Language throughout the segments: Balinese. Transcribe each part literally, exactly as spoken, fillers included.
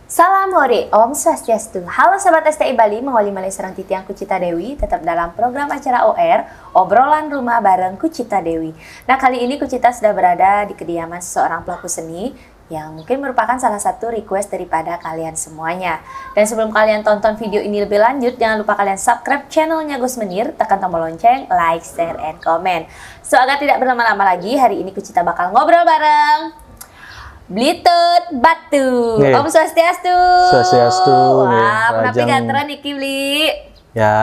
Salam hore, Om Swastiastu. Halo sahabat S T I Bali, mangawali malih sareng titiang Kucita Dewi, tetap dalam program acara O R, Obrolan Rumah bareng Kucita Dewi. Nah, kali ini Kucita sudah berada di kediaman seseorang pelaku seni yang mungkin merupakan salah satu request daripada kalian semuanya. Dan sebelum kalian tonton video ini lebih lanjut, jangan lupa kalian subscribe channelnya Gus Menir, tekan tombol lonceng, like, share, and comment. So, agar tidak berlama-lama lagi, hari ini Kucita bakal ngobrol bareng Blitut Batu. Nggih. Om Swastiastu. Swastiastu, nggih, Wah, menawi rahajeng. Gatra niki, Bli? Ya,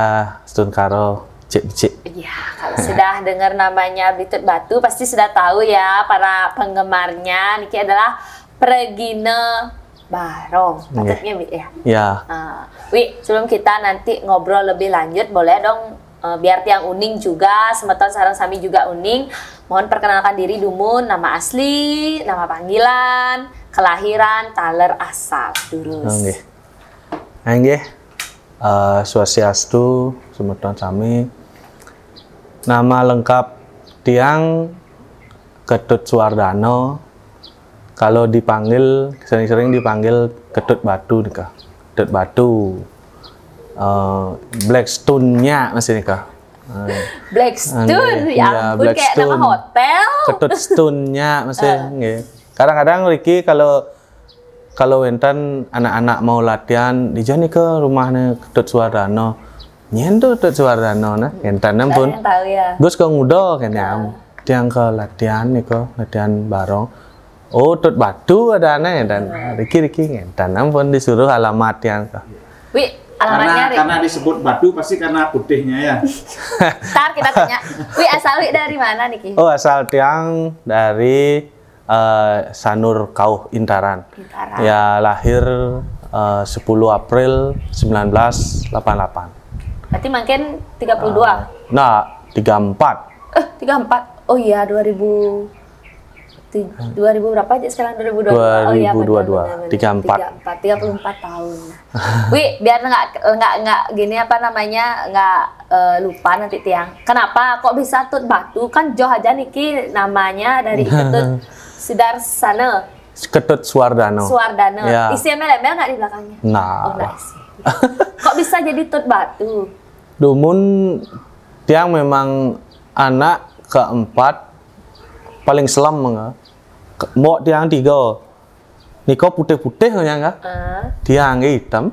astungkara, cik-cik. Iya, kalau sudah dengar namanya Blitut Batu, pasti sudah tahu ya para penggemarnya. Niki adalah Pregina Barong. Nggih. Patutnya, Wi, ya? Ya. Ah, Wi, sebelum kita nanti ngobrol lebih lanjut, boleh dong, eh, biar tiang uning juga, semeton sareng sami juga uning. Mohon perkenalkan diri dumun, nama asli, nama panggilan, kelahiran, taler asal. Terus. Nggih. Nggih. Eh, Swastiastu, semeton sami. Nama lengkap tiang Ketut Suwardana. Kalau dipanggil, sering-sering dipanggil Ketut Batu nika. Ketut Batu. Eh, Blackstone-nya masih nika. Eh, Blackstone, nggih, ya iya, ampun, kayak nama Blackstone. Hotel. Ketut Stone-nya masih, eh, nggih. Kadang-kadang riki kalau, kalau wénten anak-anak mau latihan, "Dija nika rumahnya Ketut Suwardana?" "Nyén to Ketut Suwardana nah?" Wénten ampun. Yang tahu ya. Gus ke nguda kene am. Tiang ke latihan nika, latihan barong. "Oh, Tut Batu ada anak ya, dan riki-riki ngénten ampun disuruh alamat tiang ke." Wi, alamatnya, karena, Ri, karena disebut batu pasti karena putihnya ya. Ntar kita tanya. Wi, asal Wi dari mana niki? Oh, asal tiang dari, eh, Sanur Kauh, Intaran. Intaran. Ya, lahir, eh, sepuluh April sembilan belas delapan delapan. Berarti mungkin tiga puluh dua? Eh, nah, tiga empat. Eh, tiga empat. Oh iya, dua ribu. Ti-, dua ribu berapa aja sekarang? Dua ribu dua puluh dua. Oh iya, benar, dua ribu dua puluh dua. Benar, benar. Tiga empat. Tiga empat, tiga puluh empat tahun. Wi, biar nggak, nggak, nggak gini apa namanya, nggak, eh, lupa nanti tiang. Kenapa kok bisa Tut Batu? Kan joh aja niki namanya dari Ketut Sudarsana. Ketut Suwardana. Suwardana. Ya. Isi embel-embel nggak di belakangnya? Nah. Oh, nggak isi. Kok bisa jadi Tut Batu? Dumun tiang memang anak keempat paling selem, enggak. Ke-, mbok tiang tiga. Nika putih-putih, enggak? Ah. Tiang hitam.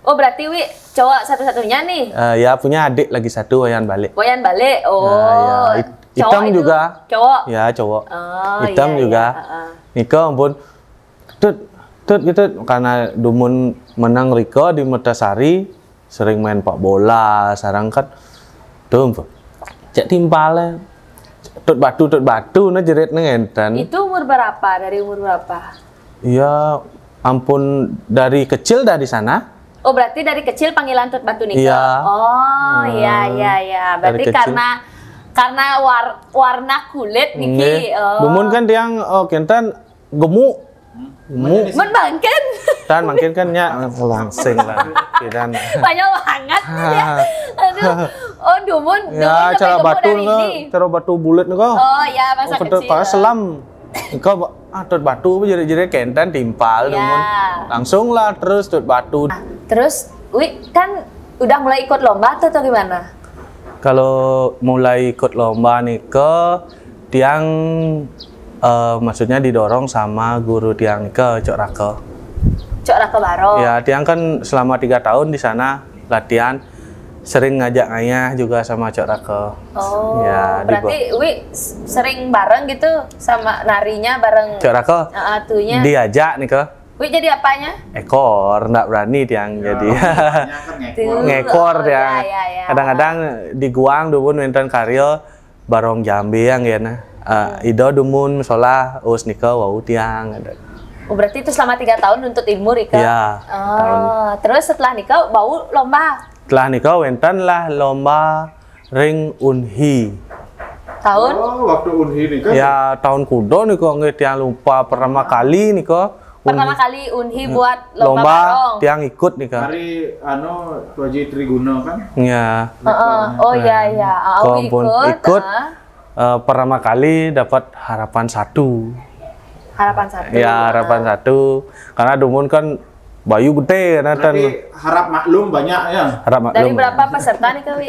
Oh, berarti Wi cowok satu-satunya nih? Eh, ya, punya adik lagi satu, wayan balik. Wayan balik. Oh, nah, ya, it-, cowok hitam itu juga. Cowok? Ya, cowok. Oh, hitam iya, juga. Iya, heeh. Nika ampun, Tut, Tut, gitu. Karena dumun menang rika di Mertasari, sering main pak bola, sareng kan. Tuh, cek timpal. Tut Batu, Tut Batu, nah jerit ngénten. Itu umur berapa? Dari umur berapa? Iya, ampun, dari kecil dah di sana. Oh, berarti dari kecil panggilan Tut Batu nika? Iya. Oh, iya, iya, iya. Dari kecil. Berarti karena, karena war-, warna kulit niki. Nggih. Oh. Dumun kan tiang, oh, kenten gemuk. Gemuk. Mun mangkin. Tan mangkin kan nya langsing lah. Kidan. Banyak banget ya. Aduh. Oh, dumun, ya, dumun cara sampai gemuk batu dari nika, ini. Cara batu bulat nika. Oh, ya, masa kecil. Pas selam. Engkau, ah, Tut Batu, jadi, jadi kenten timpal, ya, dumun. Langsung lah terus Tut Batu. Nah, terus, Wi, kan udah mulai ikut lomba tuh atau gimana? Kalau mulai ikut lomba nika, tiang, eh, maksudnya didorong sama guru tiang nika, Cok Raka. Cok Raka Barong. Ya, tiang kan selama tiga tahun di sana latihan, sering ngajak ngayah juga sama Cok Raka. Oh, ya, berarti Wi s-, sering bareng gitu sama narinya bareng Cok Raka? Heeh, tuhnya. Diajak nika. Wi jadi apanya? Ekor, ndak berani tiang jadi. Ya, makanya kan ngekor. Tuh, ngekor oh, tiang. Ya, ya, ya. Kadang-kadang di guang dumun wénten karya barong jambé yang ya nah. Eh, ida dumun solah, us nika wau tiang. Oh, berarti itu selama tiga tahun nuntut ilmu, Rika? Ya, oh, tahun. Terus setelah nika bau lomba? Setelah nika wénten lah lomba ring Unhi. Tahun? Oh, waktu Unhi nika? Ya, tahun kuda nika nggih tiang lupa, pertama kali nika. Pertama kali Unhi buat lomba barong. Tiang ikut nika. Hari anu, Tuaji Triguna kan? Ya. Heeh. Oh, iya, iya. Ah, Wi ampun, ikut, ikut, ah. Eh, pertama kali dapat harapan satu. Harapan satu. Ya, harapan satu. Karena dumun kan Bayu gede karena tan Berarti harap maklum banyak ya. harap Dari maklum. Berapa peserta nih Kak Wi?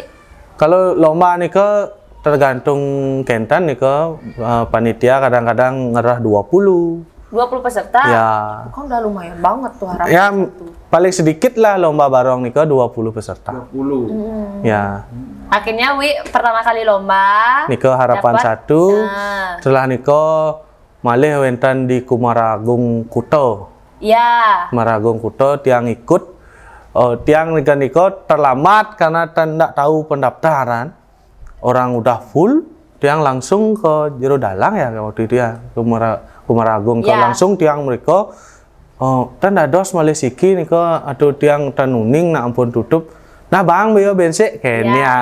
Kalau lomba nika tergantung kenten nika, eh, panitia kadang-kadang ngerah dua puluh. Dua puluh peserta. Ya. Kan udah lumayan banget tuh harap. Ya, paling sedikit lah lomba barong nika dua puluh peserta. dua puluh. Ya. Akhirnya Wi pertama kali lomba. Nika harapan Dapat? Satu. Nah. Setelah nika malih wenten di Kumaragung Kuta. Ya. Kumaragung Kuta tiang ikut. Oh, tiang nika nika terlambat karena tan ndak tahu pendaftaran. Orang udah full, tiang langsung ke jero dalang ya waktu itu ya, Kumara, Kumaragung ke Ya. Langsung tiang mereka, oh, tan dados malih siki nika atau tiang tan uning nak ampun tutup. Nah, bang, beo bensik kene Ya, ya. ya.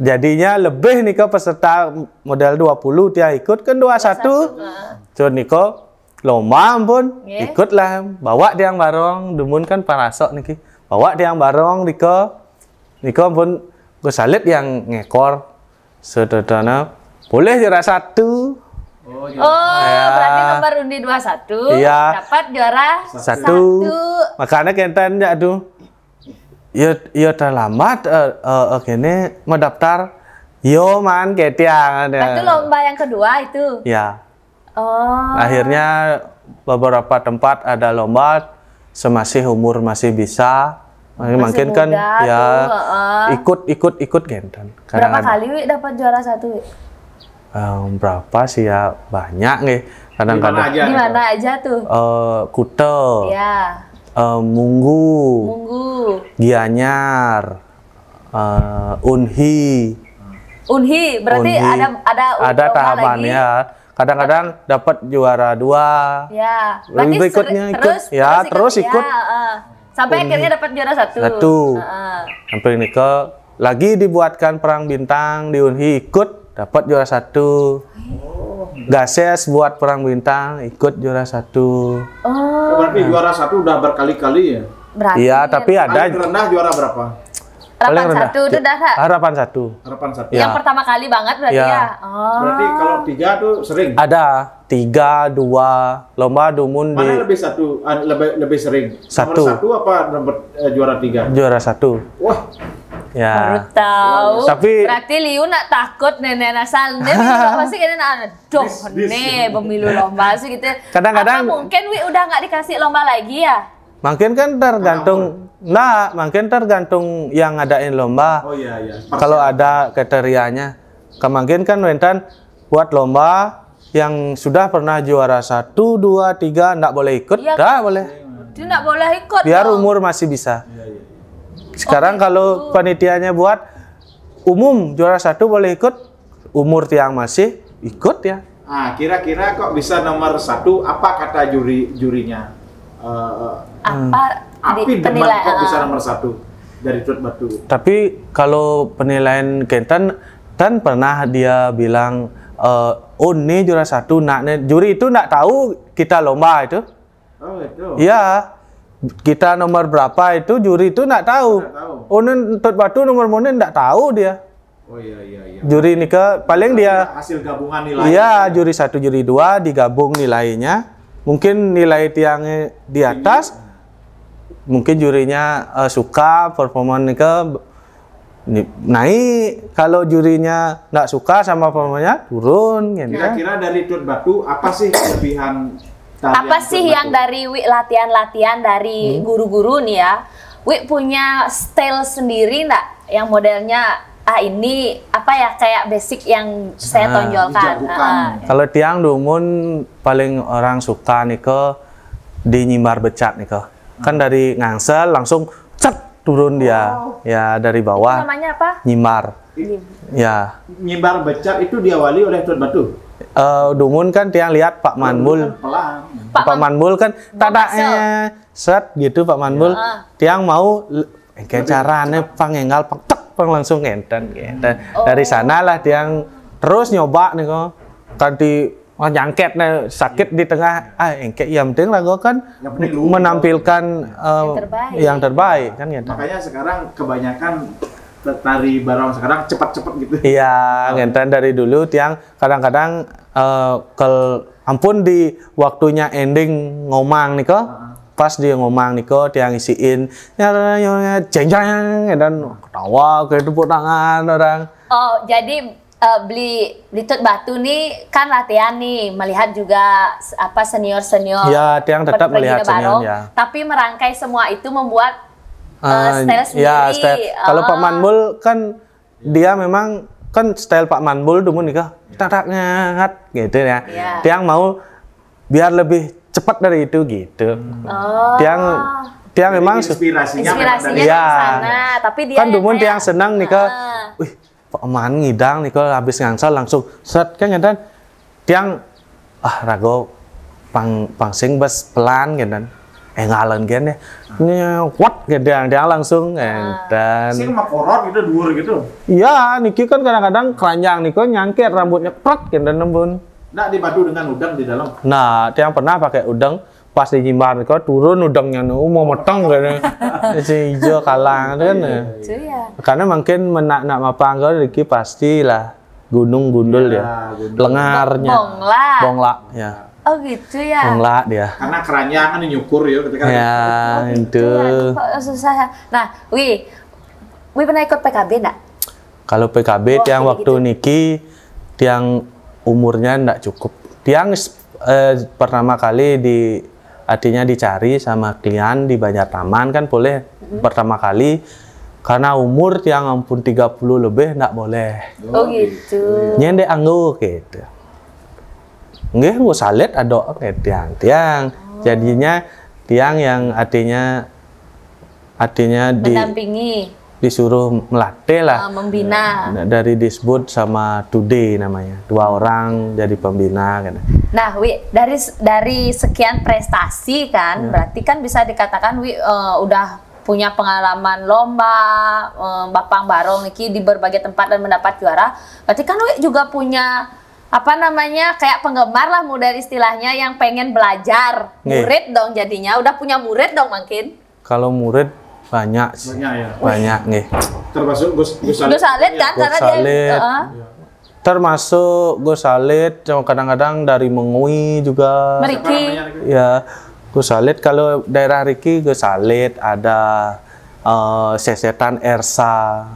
Jadinya lebih nika peserta model dua puluh tiang ikut kan dua satu. Cun nika lomba ampun, Nggih. Ikutlah, bawa tiang barong, dumun kan parasok niki. Bawa tiang barong nika, nika ampun Gus Salit yang ngekor. Sedadana boleh juara satu. Oh, ya. Oh, Ya. Berarti nomor undi dua satu Iya. Dapat juara Satu. Makanya kenten ya aduh. Ya, ya terlambat eh, eh, eh, kene mendaftar. Yo man ketiang ada. Itu lomba yang kedua itu. Ya. Oh. Akhirnya beberapa tempat ada lomba semasih umur masih bisa. Makin kan muda ya tuh, heeh. Ikut ikut ikut kenten. Berapa kali Wi dapat juara satu Wi? Em, berapa sih ya banyak nih. Di Kadang-kadang mana aja? Di Gitu? Mana aja tuh? eh, Kuta, Ya. eh, Munggu, Munggu. Gianyar, eh, Unhi. Unhi berarti Unhi. ada ada Ada lomba tahapan lagi. Ya. Kadang-kadang dapat juara dua. Ya. Berarti Berikutnya seri- ikut. Terus, Ya, terus ikut. Ya, heeh. Sampai akhirnya dapat juara satu. Satu. Heeh. Sampai nika lagi dibuatkan perang bintang di Unhi ikut dapat juara satu. Gases buat perang bintang ikut juara satu. Oh. Berarti juara satu udah berkali-kali ya. Berarti Iya, tapi ada Paling rendah juara berapa? paling Harapan rendah. Satu itu dah Kak. Harapan satu. Harapan satu. Ya. Yang pertama kali banget berarti Ya. ya. Oh. Berarti kalau tiga tuh sering. Ada tiga, dua, lomba dumun di Mana lebih satu, ah, lebih lebih sering? Satu. Nomor satu apa nomor eh, juara tiga? Juara satu. Wah, Ya. Baru tahu. Tapi- Berarti Liu nak takut nenek asal dia pasti kena nak doh Dis, dis. Nih pemilu lomba sih gitu. Kadang-kadang- Apa mungkin Wi udah nggak dikasih lomba lagi ya? Makin kan tergantung, nah, makin tergantung yang ngadain lomba. Oh iya iya. Kalau ada kriterianya, kemarin kan wenten buat lomba yang sudah pernah juara satu, dua, tiga, ndak boleh ikut, Iya. Ndak boleh. Dia nggak boleh ikut. Biar dong. Umur masih bisa. Iya iya. Sekarang kalau panitianya buat umum juara satu boleh ikut, umur tiang masih ikut ya. Ah, kira-kira kok bisa nomor satu? Apa kata juri jurinya? Eh, Apa Api di demen penilai- kok bisa ah. Nomor satu dari Tut Batu? Tapi kalau penilaian kenten, kan pernah dia bilang, eh, oh ini juara satu, nak nih. Juri itu ndak tahu kita lomba itu. Oh itu. Iya, kita nomor berapa itu juri itu ndak tahu. Ndak tahu. Oh ini Tut Batu nomor mana ndak tahu dia. Oh iya iya iya. Juri nika paling dia, Hasil gabungan nilai. iya, juri satu juri dua digabung nilainya. Mungkin nilai tiangnya di atas, mungkin jurinya eh, suka performa nika ni- naik. Kalau jurinya nggak suka sama performanya, turun gitu. Kira-kira dari Tut Batu apa sih kelebihan tarian Apa sih Tut yang Batu? Dari Wi latihan-latihan dari Hmm. Guru-guru nih ya, Wi punya style sendiri ndak? Yang modelnya ah ini apa ya kayak basic yang saya Ah, tonjolkan. dijagokan. Ah. Kalau tiang dumun paling orang suka nika di nyimbar becat nika. Kan dari ngangsel langsung cet turun dia. Oh. Ya dari Itu bawah namanya apa? Nyimbar. Ya. Nyimbar becat itu diawali oleh Tut Batu. Eh, dumun kan tiang lihat Pak Manmul. Kan pelan. Pak, Manmul kan tak ada Ngangsel. Eh, set gitu Pak Manmul. Ah. Tiang mau l- engke carane pang enggal pang tek pang langsung ngenten gitu. Dari sanalah tiang terus nyoba nih kok. Kanti oh, nyangket nih sakit di tengah. Ah engke yang penting lah gua kan Yang penting lu- menampilkan eh, terbaik. Yang terbaik kan gitu. Makanya sekarang kebanyakan tari barong sekarang cepat-cepat gitu. Iya, ngenten dari dulu tiang kadang-kadang eh, kel ampun di waktunya ending ngomang nih kok. Pas dia ngomong niko, tiang isiin, ya, ya, ya, jeng, jeng, dan ketawa, kayak tepuk tangan orang. Oh, jadi eh, beli beli Tut Batu nih kan latihan nih, melihat juga s- apa senior senior. Ya, tiang tetap melihat senior, ya. Tapi merangkai semua itu membuat eh, Ah, style sendiri. Ya, style. Kalau Pak Oh. Manbul kan dia memang kan style Pak Manbul dulu nih kah, tak tak ngat gitu ya. Ya. Tiang mau biar lebih cepat dari itu gitu. Oh. Tiang tiang memang su- Inspirasinya Inspirasinya Iya. dari sana, tapi dia Kan yang dumun kayak, tiang senang nih kah. ah, Wih, Pak Man ngidang nih kah, habis ngangsal langsung set kan ngeten. Tiang ah rago pang pangsing bes pelan ngeten. Eh ngalen gen deh. Nyewot ngeten tiang langsung ngeten. Sing makorot gitu, dhuwur gitu. Iya, niki kan kadang-kadang keranjang niko nyangkit rambutnya pret ngeten nembun. Nak dipadu dengan udang di dalam. Nah, tiang pernah pakai udeng pas di jimbar niko turun udengnya nu mau meteng kan. Si hijau kalang itu kan. Itu ya. Karena mungkin menak nak mapang kau niki pastilah gunung gundul ya. Gundul. Lengarnya. Bonglak. Bonglak ya. Oh gitu ya. Bonglak dia. Karena keranjang kan nyukur ya ketika Ya, itu. Kok susah. Nah, Wi, Wi pernah ikut P K B enggak? Kalau P K B tiang waktu niki tiang umurnya ndak cukup. Tiang eh, pertama kali di artinya dicari sama klien di Banjar Taman kan boleh pertama kali karena umur tiang ampun tiga puluh lebih ndak boleh. Oh gitu. Nyende anggo gitu. Nggih, nggo salit adok tiang tiang. Jadinya tiang yang artinya artinya di Mendampingi. Disuruh melatih lah. Eh, membina. Nah, dari Disbud sama Today namanya, dua orang jadi pembina kan. Nah, Wi, dari dari sekian prestasi kan, berarti kan bisa dikatakan Wi eh, udah punya pengalaman lomba eh, Bapang Barong niki di berbagai tempat dan mendapat juara. Berarti kan Wi juga punya apa namanya kayak penggemar lah mudah istilahnya yang pengen belajar Nggih. Murid dong jadinya udah punya murid dong makin. Kalau murid banyak sih. Banyak ya. Banyak nggih. Termasuk Gus Gus Gus Salit kan karena dia Salit. Heeh. Termasuk Gus Salit, yang kadang-kadang dari Mengwi juga. Meriki. Ya, Gus Salit kalau daerah Riki Gus Salit ada eh, Sesetan Ersa,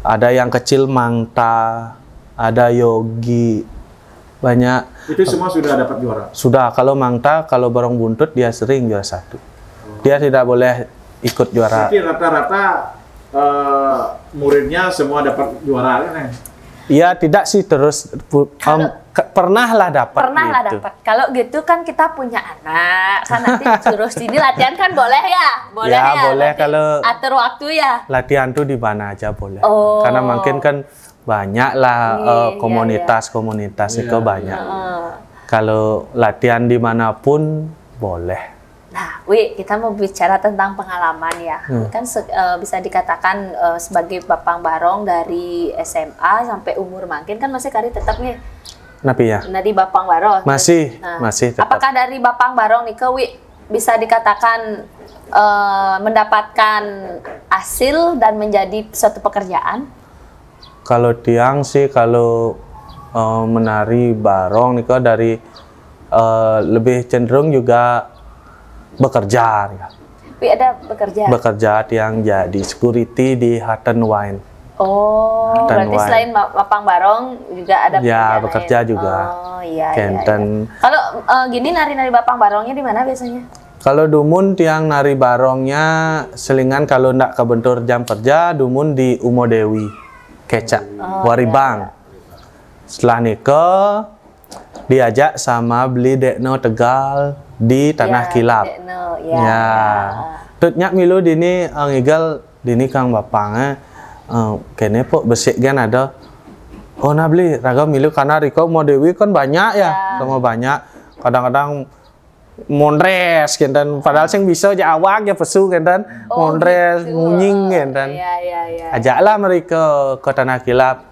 ada yang kecil Mangta, ada Yogi, banyak. Itu semua sudah dapat juara. Sudah, kalau Mangta, kalau Barong Buntut dia sering juara satu. Dia tidak boleh ikut juara. Berarti rata-rata eh, muridnya semua dapat juara kan ya? Iya, tidak sih terus pu- em, ke- pernah lah dapat. Pernah lah Gitu. Dapat. Kalau gitu kan kita punya anak, kan nanti suruh sini latihan kan boleh ya? Boleh Ya, ya? boleh Nanti kalau atur waktu ya? Latihan tuh di mana aja boleh. Oh. Karena makin kan banyak lah Iya, eh, iya, komunitas-komunitas itu banyak. Heeh. Kalau latihan dimanapun boleh. Nah, Wi, kita mau bicara tentang pengalaman ya. Hmm. Kan se- eh, bisa dikatakan eh, sebagai Bapang Barong dari S M A sampai umur makin kan masih kari tetap nih. Napi ya? Nah, di Bapang Barong. Masih, Nah, masih tetap. Apakah dari Bapang Barong nih ke Wi bisa dikatakan eh, mendapatkan hasil dan menjadi suatu pekerjaan? Kalau tiang sih kalau eh, menari barong nih kok dari eh, lebih cenderung juga bekerja ya. Wi ada bekerja. Bekerja tiang jadi security di Hutton Wine. Oh, Dan berarti wine. Selain ba- Bapang Barong juga ada Ya, pekerjaan bekerja lain. juga. Oh, iya, iya, iya. Kenten. Kalau eh, gini nari-nari Bapang Barongnya di mana biasanya? Kalau dumun tiang nari barongnya selingan kalau ndak kebentur jam kerja, dumun di Umo Dewi, Kecak, Oh, Waribang. iya, Setelah nika diajak sama beli Dekno Tegal di Tanah Ya, Kilap. Dekno, ya, Ya. Ya. Tutnya milu dini eh, ngigal dini Kang Bapang eh. Eh, kene pok besik kan ada. Oh nah beli raga milu karena Riko mau Dewi kan banyak ya, Ya. Sama banyak. Kadang-kadang mondres kenten padahal sing bisa aja awak ya pesu kenten Oh, mondres gitu. Munying kenten Iya, iya, iya. Ajaklah mereka ke Tanah Kilap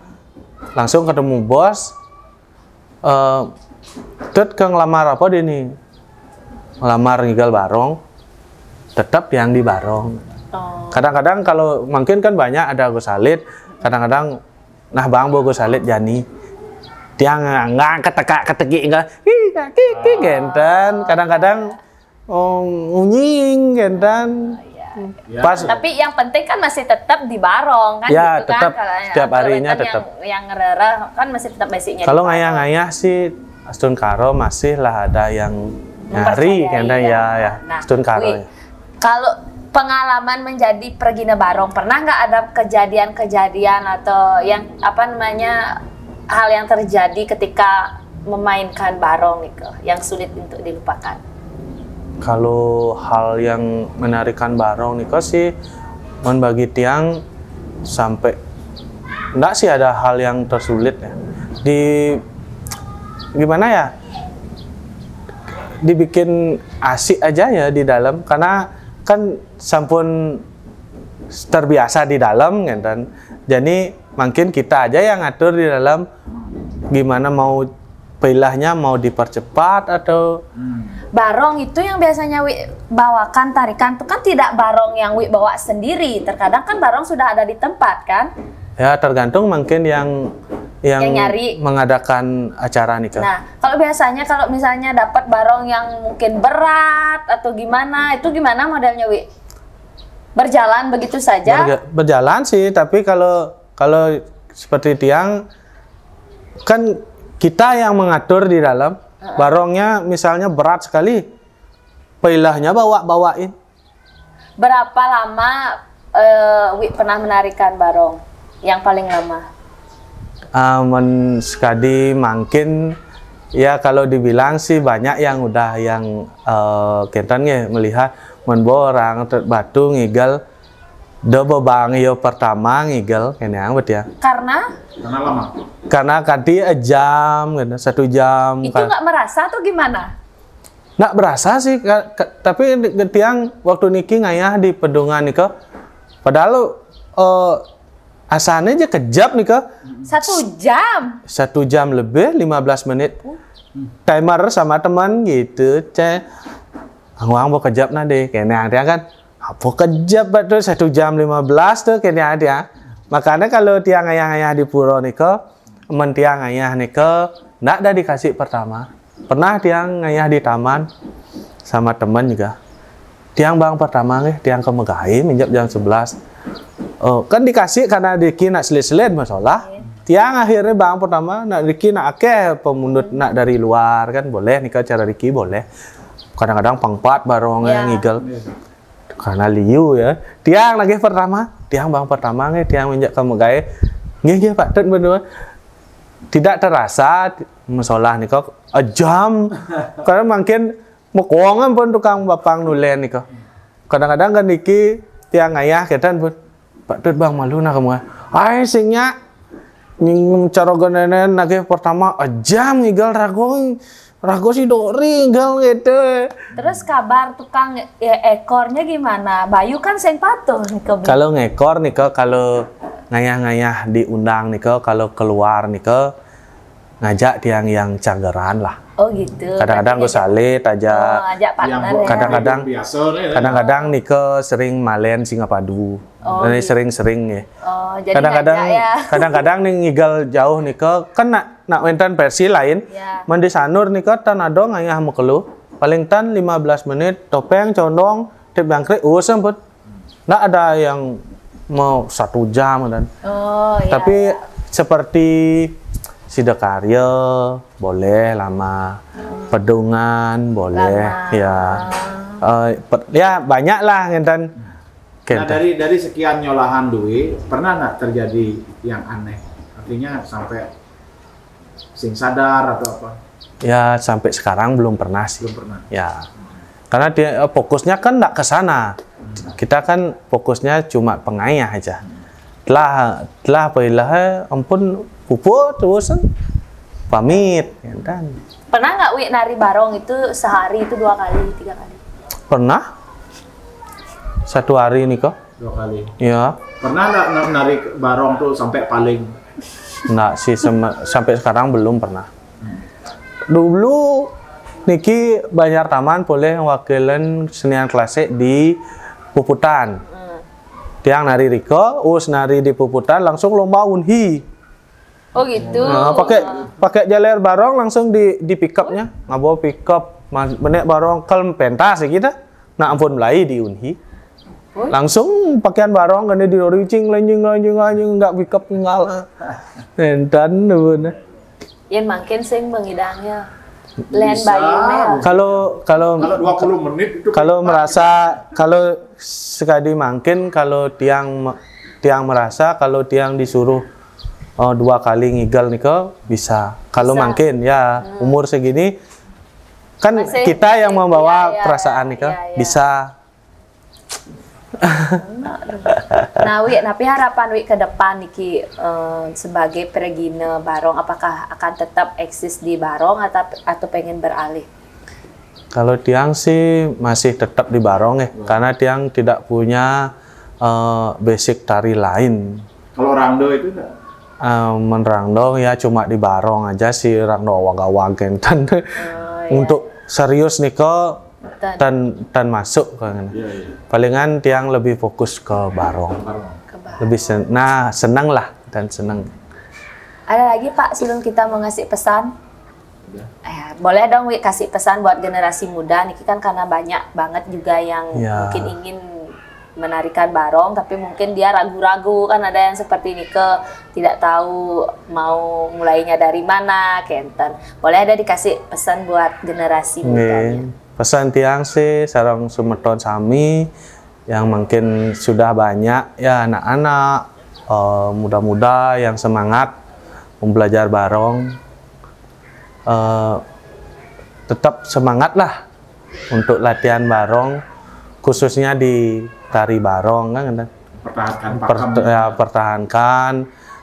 langsung ketemu bos eh Tut ke ngelamar apa dia nih ngelamar ngigal barong tetap yang di barong Oh. kadang-kadang kalau mungkin kan banyak ada Gus Salit kadang-kadang nah bang bo Gus Salit jani tiang nggak ketekak keteki enggak ih kaki ki genten kadang-kadang Oh, ngunying, kéntan. Ya. Ya. Pas Tapi yang penting kan masih tetap di barong kan Ya, gitu kan. tetap. Kalau yang- Tiap kalau harinya yang, tetap. Yang ngerereh kan masih tetap basicnya. Kalau di barong. ngayah-ngayah sih astungkara masih lah ada yang nyari, Mempercayai, kéntan ya, ya. Nah, Astungkara. Wi, kalau pengalaman menjadi pergina barong, pernah nggak ada kejadian-kejadian atau yang apa namanya hal yang terjadi ketika memainkan barong nih yang sulit untuk dilupakan? Kalau hal yang menarikan barong nih sih, mun bagi tiang sampai ndak sih ada hal yang tersulit ya. Di gimana ya? Dibikin asik aja ya di dalam karena kan sampun terbiasa di dalam kan. Jadi mungkin kita aja yang ngatur di dalam gimana mau pilihnya mau dipercepat atau Barong itu yang biasanya Wi bawakan tarikan itu kan tidak barong yang Wi bawa sendiri. Terkadang kan barong sudah ada di tempat kan. Ya tergantung mungkin yang yang, Yang nyari. Mengadakan acara nih Kak. Nah, kalau biasanya kalau misalnya dapat barong yang mungkin berat atau gimana, itu gimana modelnya Wi? Berjalan begitu saja? Berja- berjalan sih, tapi kalau kalau seperti tiang kan kita yang mengatur di dalam barongnya misalnya berat sekali, pilihnya bawa bawain. Berapa lama eh, Wi pernah menarikan barong yang paling lama? Amun sekadi mungkin ya kalau dibilang sih banyak yang udah yang eh, kéntan nggih melihat mun orang batu ngigel do bebang yo pertama ngigel kéné bet ya. Karena Karena lama. Karena kanti jam gitu, satu jam. Itu nggak merasa atau gimana? Nggak berasa sih, ka- ka- tapi di- tiang waktu niki ngayah di pedungan nika, padahal eh, asane aja kejap nika, Satu jam. satu jam lebih lima belas menit, timer sama teman gitu, cek, angwang mau kejap nah deh, kayaknya dia kan, apa kejap bat tuh satu jam lima belas tuh kayaknya dia, makanya kalau tiang ngayah-ngayah di pura nika, men tiang ngayah nika, ndak ada dikasih pertama. Pernah tiang ngayah di taman sama temen juga. Tiang bang pertama nggih, tiang ke Megai minjak jam sebelas. Oh, kan dikasih karena diki nak selit-selit masalah. Tiang akhirnya bang pertama nak diki nak akeh pemundut nak dari luar kan boleh nika cara diki boleh. Kadang-kadang pengpat barong Ya. Ngigel. Karena liu ya. Tiang lagi pertama, tiang bang pertama nggih, tiang minjak ke Megai. Nggih nggih Pak Tut berdua. Tidak terasa masalah nika jam. Karena mungkin mekongan pun tukang bapang nulen nika. Kadang-kadang kan niki tiang ngayah ketan pun. Pak Tut bang malu nah kamu. Ai singnya nying cara genenen lagi pertama jam ngigel rago rago si Dori ngigel gitu. Terus kabar tukang ya, ekornya gimana? Bayu kan sing patuh nih ke Kalau ngekor nika, kalau ngayah-ngayah diundang nika, kalau keluar nika ngajak tiang yang cageran lah. Oh gitu. Kadang-kadang gue salit aja. Oh, ajak partner Yang ya. buat Kadang-kadang- biasa nih. Kadang-kadang nika sering malen Singapadu. Oh, Ini gitu. Sering-sering ya. Oh, jadi Kadang-kadang ngajak ya. Kadang-kadang nih ngigel jauh nika kan nak nak wenten versi lain. Ya. Mandi sanur nika tan ada ngayah mekelu. Paling tan lima belas menit topeng condong tip bangkrik us ampun. Nggak ada yang mau satu jam dan Oh, ya. tapi Ya. seperti sidakarya boleh lama, pedungan boleh Lama. ya. Eh, per- ya banyak lah ngenten. Nah dari dari sekian nyolahan duit, pernah nggak terjadi yang aneh? Artinya sampai sing sadar atau apa? Ya sampai sekarang belum pernah sih. Belum pernah. Ya. Karena dia eh, fokusnya kan nggak ke sana. Kita kan fokusnya cuma pengayah aja. Telah telah apa ilah eh, ampun pupuk terus eh, pamit ya kan. Pernah nggak Wi nari barong itu sehari itu dua kali, tiga kali? Pernah satu hari nih kok. Dua kali. Ya. Pernah nggak na- narik barong tuh sampai paling? Nggak sih sem- sampai sekarang belum pernah. Dulu niki Banjar Taman boleh wakilan senian klasik di Puputan. Tiang nari riko, us nari di Puputan langsung lomba unhi. Oh gitu. Nah, pakai pakai jaler barong langsung di di pick up-nya, ngabawa pick up. Mas, menek barong kal pentas ya kita. Nak ampun mulai di Unhi. Langsung pakaian barong kan di ricing, lenjing, lenjing, lenjing, nggak pick up, nggak. Entan, bener. Yen mangkin sing mengidangnya. Len bayune. Kalau kalau Kalau dua puluh menit itu kalau merasa kalau sekali mangkin kalau tiang me- tiang merasa kalau tiang disuruh oh, dua kali ngigel nika bisa. Kalau Bisa. Mangkin ya umur segini kan Masih- kita yang membawa iya, iya, perasaan nika iya, iya. Bisa. Nah, Wi, tapi harapan Wi ke depan niki eh, sebagai peregina barong, apakah akan tetap eksis di barong atau atau pengen beralih? Kalau tiang sih masih tetap di barong eh karena tiang tidak punya eh, basic tari lain. Kalau rangdo itu enggak. Eh, menerang dong ya cuma di barong aja sih rangdo awag-awag enten. Untuk serius nika Betul. tan tan masuk kan. Iya, iya. Palingan tiang lebih fokus ke barong. Ke barong. Lebih sen nah seneng lah dan seneng. Ada lagi Pak sebelum kita mau ngasih pesan? Eh, boleh dong Wi kasih pesan buat generasi muda niki kan karena banyak banget juga yang Ya. mungkin ingin menarikan barong tapi mungkin dia ragu-ragu kan ada yang seperti nike tidak tahu mau mulainya dari mana kenten. Boleh ada dikasih pesan buat generasi mudanya. Nggih. Pesan tiang sih sareng semeton sami yang mungkin sudah banyak ya anak-anak eh, muda-muda yang semangat membelajar barong eh, tetap semangatlah untuk latihan barong khususnya di tari barong kan Pertahankan Per- pakem. Ya, pertahankan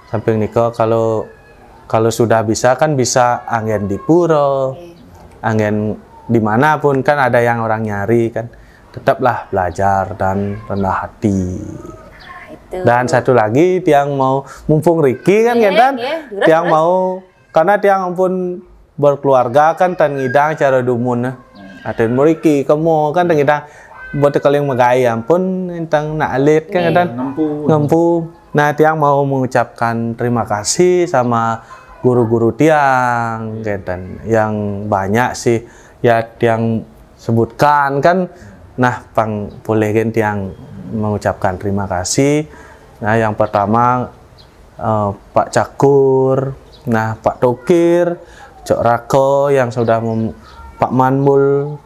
samping nika kalau kalau sudah bisa kan bisa anggen di pura anggen dimanapun kan ada yang orang nyari kan tetaplah belajar dan rendah hati Itu. Dan satu lagi tiang mau mumpung Riki kan Iya, kan iya, durus, tiang durus. Mau karena tiang ampun berkeluarga kan tan ngidang cara dumun nah. Aten mriki kemo kan tan ngidang buat keling megai ampun intang nak alit kan kan Ngempu. Ngempu. Nah, tiang mau mengucapkan terima kasih sama guru-guru tiang kan yang banyak sih ya tiang sebutkan kan. Nah, pang boleh kan tiang mengucapkan terima kasih. Nah, yang pertama eh, Pak Cakur, nah Pak Tokir, Cok Rako yang sudah mem- Pak Manmul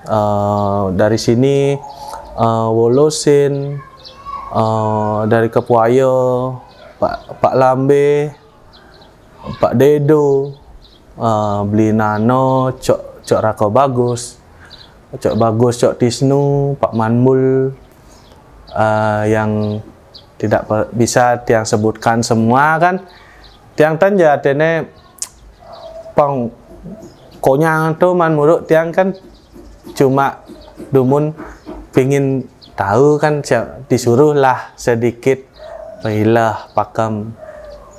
eh, dari sini eh, Wolosin eh, dari Kepuayo, Pak Pak Lambe, Pak Dedo, eh, Beli Nano, Cok Cok Rako Bagus, Cok Bagus, Cok Tisnu, Pak Manmul eh, yang tidak pe- bisa tiang sebutkan semua kan tiang tan ya tene pang konyang tu man muruk tiang kan cuma dumun pingin tahu kan sia- disuruh lah sedikit pengilah pakem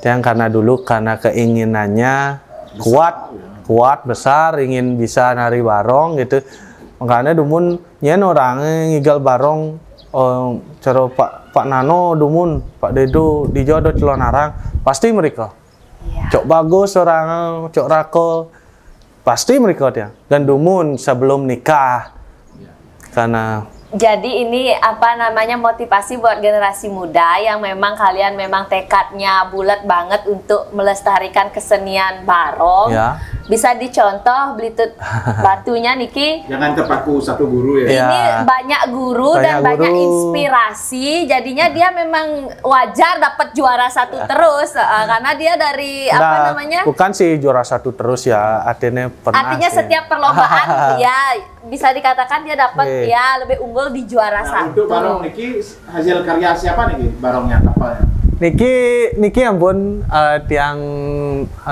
tiang karena dulu karena keinginannya kuat kuat besar ingin bisa nari barong gitu makanya dumun nyen orang ngigal barong eh, cara Pak Pak Nano dumun Pak Dedo di jodoh celon arang pasti mereka Iya. Cok Bagus orang Cok Rako pasti mereka dia dan dumun sebelum nikah karena Jadi ini apa namanya motivasi buat generasi muda yang memang kalian memang tekadnya bulat banget untuk melestarikan kesenian barong. Ya. Bisa dicontoh Belitut Batunya niki Jangan terpaku satu guru ya. Iya. ini banyak guru dan Banyak banyak guru. Inspirasi, jadinya dia memang wajar dapat juara satu terus eh, karena dia dari apa Nah, namanya bukan sih juara satu terus ya artinya pernah artinya sih. Setiap perlombaan ya bisa dikatakan dia dapat Iya. Ya lebih unggul di juara Nah, satu. Untuk barong niki hasil karya siapa nih barongnya kapalnya? Niki niki ampun eh, tiang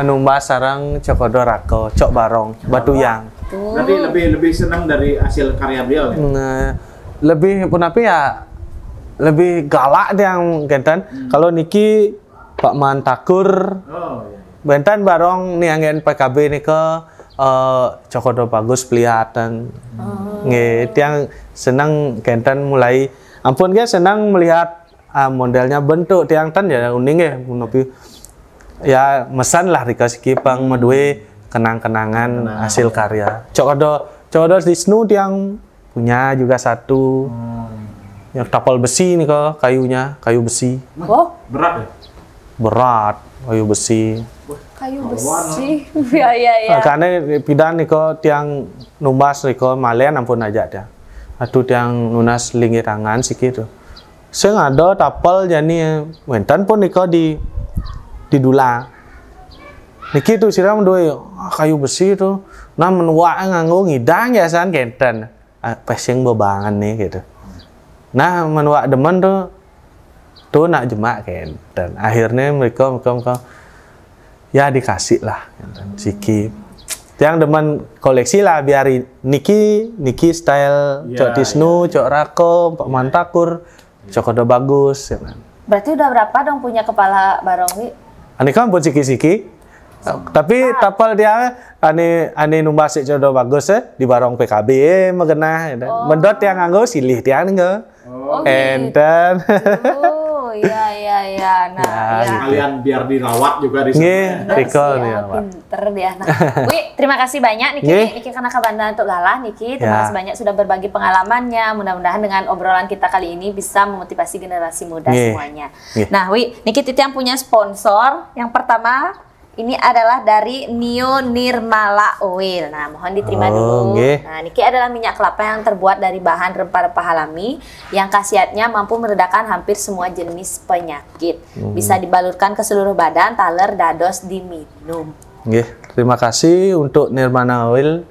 numba sarang Cokodo Rako Cok Barong Batuyang Tuh. Berarti lebih lebih senang dari hasil karya beliau ya. Nah, lebih pun apa ya lebih galak tiang kenten kalau niki Pak Man Takur Oh iya. Benten barong ni anggen P K B nika eh, Cokodo Bagus pelihatan nggih tiang senang kenten mulai ampun ge senang melihat ah, modelnya bentuk tiang tan ya uning nggih menapi ya mesan lah rika siki pang medue kenang-kenangan hasil karya Cokodo Cok Dos Disnu tiang punya juga satu. Yang tapal besi nih, ke kayunya, kayu besi. Oh, Berat ya? Berat, kayu besi. Kayu besi. Ya, ya, ya. Karena pidan nih, ke tiang numbas nih, ke malian ampun aja dia. Atuh tiang nunas linggih tangan sikit tuh. Sing ada tapal jani wenten pun nih, ke di di dula. Niki tuh siram doi, ah, kayu besi tuh. Nah, menuak nganggo ngidang ya san kenten. Ah, pesing bebangan nih gitu. Nah, menuak demen tuh tuh nak jemak kenten. Akhirnya mereka mereka, mereka ya dikasih lah kenten. Siki. Yang demen koleksi lah biar niki niki style Ya, Cok Tisnu, Cok Rako, Pak Mantakur, Cok Kodo Bagus ya kan. Berarti udah berapa dong punya kepala barong nih? Ani kan pun siki-siki. Tapi tapal dia ani ani numbas Cok Kodo Bagus eh di barong P K B eh magenah ya kan. Mendot yang nganggo silih tiang nganggo. Oh, Enten. Oh, iya, iya, iya. Nah, Ya, ya. gitu. Kalian biar dirawat juga di sana. Nggih, Bener Riko sih, nih, ya, Pak. Pinter dia. Nah, Wi, terima kasih banyak Niki. Nggih. Niki karena kabar untuk galah Niki. Terima Ya. kasih banyak sudah berbagi pengalamannya. Mudah-mudahan dengan obrolan kita kali ini bisa memotivasi generasi muda Nggih. Semuanya. Nggih. Nah, Wi, Niki Titiang punya sponsor. Yang pertama ini adalah dari Neo Nirmala Oil. Nah, mohon diterima Oh, dulu. Nggih. Nah, Niki adalah minyak kelapa yang terbuat dari bahan rempah-rempah alami yang khasiatnya mampu meredakan hampir semua jenis penyakit. Bisa dibalurkan ke seluruh badan, taler dados diminum. Nggih, terima kasih untuk Nirmana Oil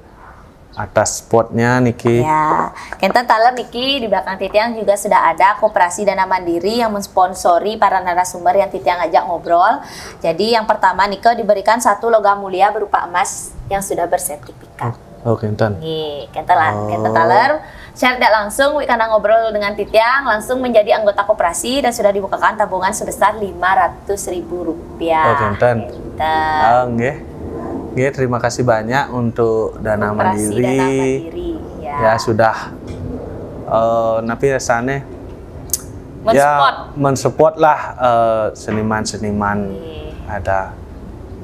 atas spotnya niki. Ya, kenten taler Niki di belakang Titiang juga sudah ada Koperasi Dana Mandiri yang mensponsori para narasumber yang Titiang ajak ngobrol. Jadi yang pertama Niko diberikan satu logam mulia berupa emas yang sudah bersertifikat. Oh, kenten. Nih, kenten lah, kenten taler. Secara tidak langsung, Wi karena ngobrol dengan Titiang, langsung menjadi anggota koperasi dan sudah dibukakan tabungan sebesar lima ratus ribu rupiah. Oh, kenten. Kenten. Ah, nggih. Nggih, terima kasih banyak untuk Dana Koperasi Mandiri. Dana Mandiri. Ya. Ya sudah eh napi rasanya Mensupport. Ya, mensupport lah eh, seniman-seniman Nggih. Ada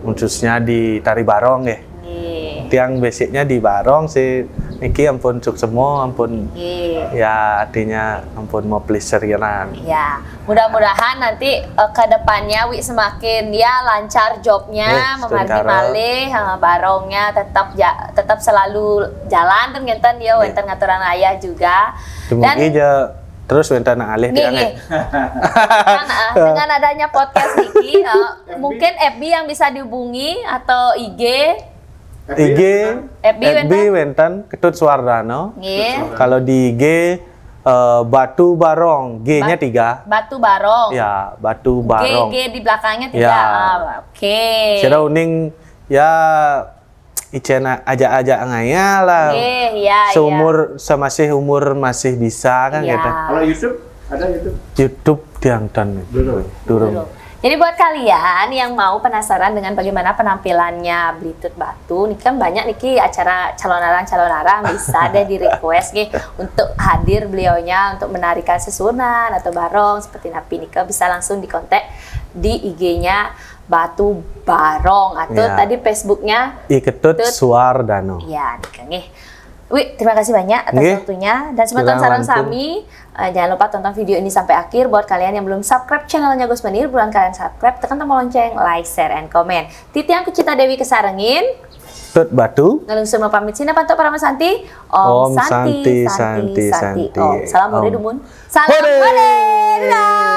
khususnya di tari barong ya. Nggih. Tiang basicnya di barong sih. Niki ampun suksemo, ampun Nggih. ya artinya ampun mau pleasure ya kan. Ya, mudah-mudahan nanti eh, ke depannya Wi semakin ya lancar jobnya, Eh, memargi sementara. Malih, eh, barongnya tetap ja- tetap selalu jalan kan ngenten ya, wenten ngaturan ayah juga. Dumugi aja terus wenten alih Nggih, tiang, nggih. eh. Kan, eh, dengan adanya podcast Niki, eh, mungkin F B yang bisa dihubungi atau I G. I G, F B F B wenten Ketut Suwardana. Nggih. Kalau di I G eh, Batu Barong, G-nya tiga. Batu Barong. Ya, Batu G, Barong. G di belakangnya tiga. Ya. Ah, Oke. Sira uning ya icena aja-aja ngaya lah. Nggih, ya, Seumur semasih umur masih bisa kan Iya. gitu. Kalau YouTube, ada YouTube? YouTube tiang tan. Belum. Durung. Jadi buat kalian yang mau penasaran dengan bagaimana penampilannya Blitut Batu, nih kan banyak niki acara calon arang calon arang bisa deh di request nih untuk hadir beliaunya untuk menarikan sesunan atau barong seperti napi nika bisa langsung dikontak di I G-nya Batu Barong atau Ya. tadi Facebook-nya I Ketut Tut. Suwardana. Ya, nih kan, nggih. Wi, terima kasih banyak atas Nggih. waktunya dan semeton Kirang sareng langkung. Sami. Eh, jangan lupa tonton video ini sampai akhir. Buat kalian yang belum subscribe channelnya Gus Menir, buruan kalian subscribe, tekan tombol lonceng, like, share, and comment. Titiang Kucita Dewi kesarengin, Tut Batu. ngalungsur pamit sini pantuk para mesanti. Om, Om Santi, Santi, Santi. Om. Salam Om. Hore dumun. Salam Hore. Hore. Dadah.